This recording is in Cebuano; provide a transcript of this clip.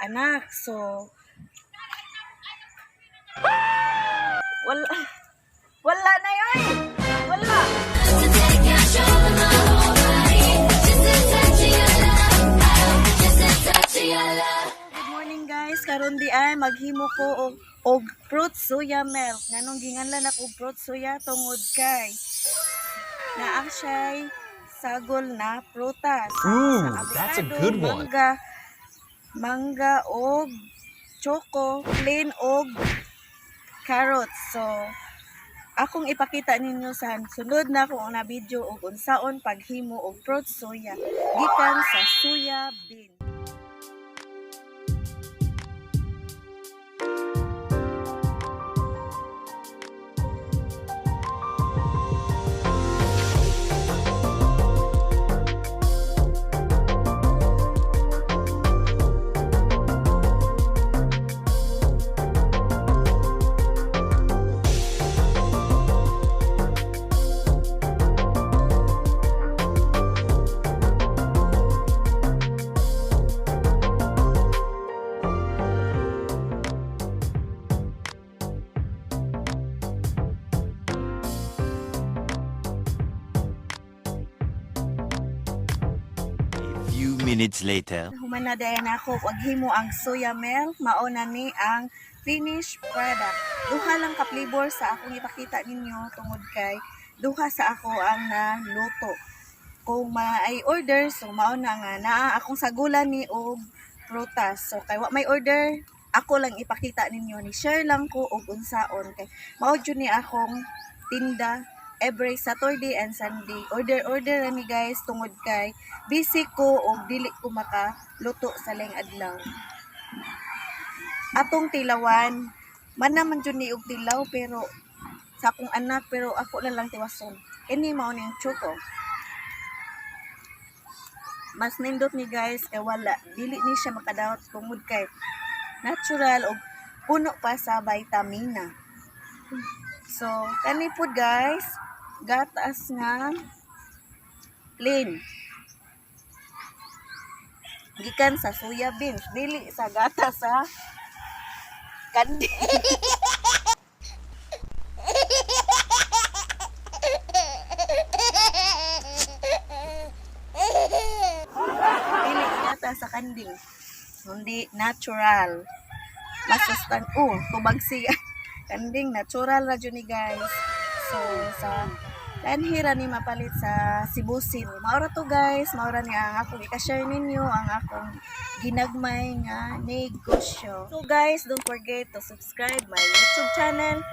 anak. So wala wala na yun. Wala. Good morning, guys. Karon di ay maghimo ko og fruit soya milk. Nganong ginganlan ako og fruit soya? Tungod kay naa siya'y sagol na prutas. Ooh, sa that's a avocado, good one. Mangga, mangga og choco, plain og carrots. So akong ipakita ninyo sa sunod na kung na video og unsaon paghimo og fruit soya gikan sa soya bean. A few minutes later. Human na dayon ako paghimo ang soya milk, mao na ni ang finished product. Duha lang ka flavor sa akong ipakita ninyo tungod kay duha sa ako ang naluto. Kung maay order, so mao na nga naa akong sagulan ni og prutas. So kay wa may order, ako lang ipakita ninyo ni share lang ko og unsaon kay mao jud ni akong tinda every Saturday and Sunday. Order order ra ni, guys, tungod kay busy ko og dili ko makaluto sa laing adlaw. Atong tilawan, man naman jud ni og tilaw pero sa akong anak, pero ako na lang tiwason. Ini mao ni ang choco. Mas nindot ni, guys, kay wala dili ni siya makadawat tungod kay natural og puno pa sa vitamina. So kani pod, guys, gatas nga plain gikan sa soya beans, dili sa gatas sa kanding. Dili gatas sa kanding kundi natural, masustan oh tubag siya kanding, natural ra jud ni, guys. So sa lanhira ni mapalit sa Cebu City. Mao ra to, guys, mao ra ni ang akong ika-share ninyo, ang akong ginagmay nga negosyo. So guys, don't forget to subscribe my YouTube channel.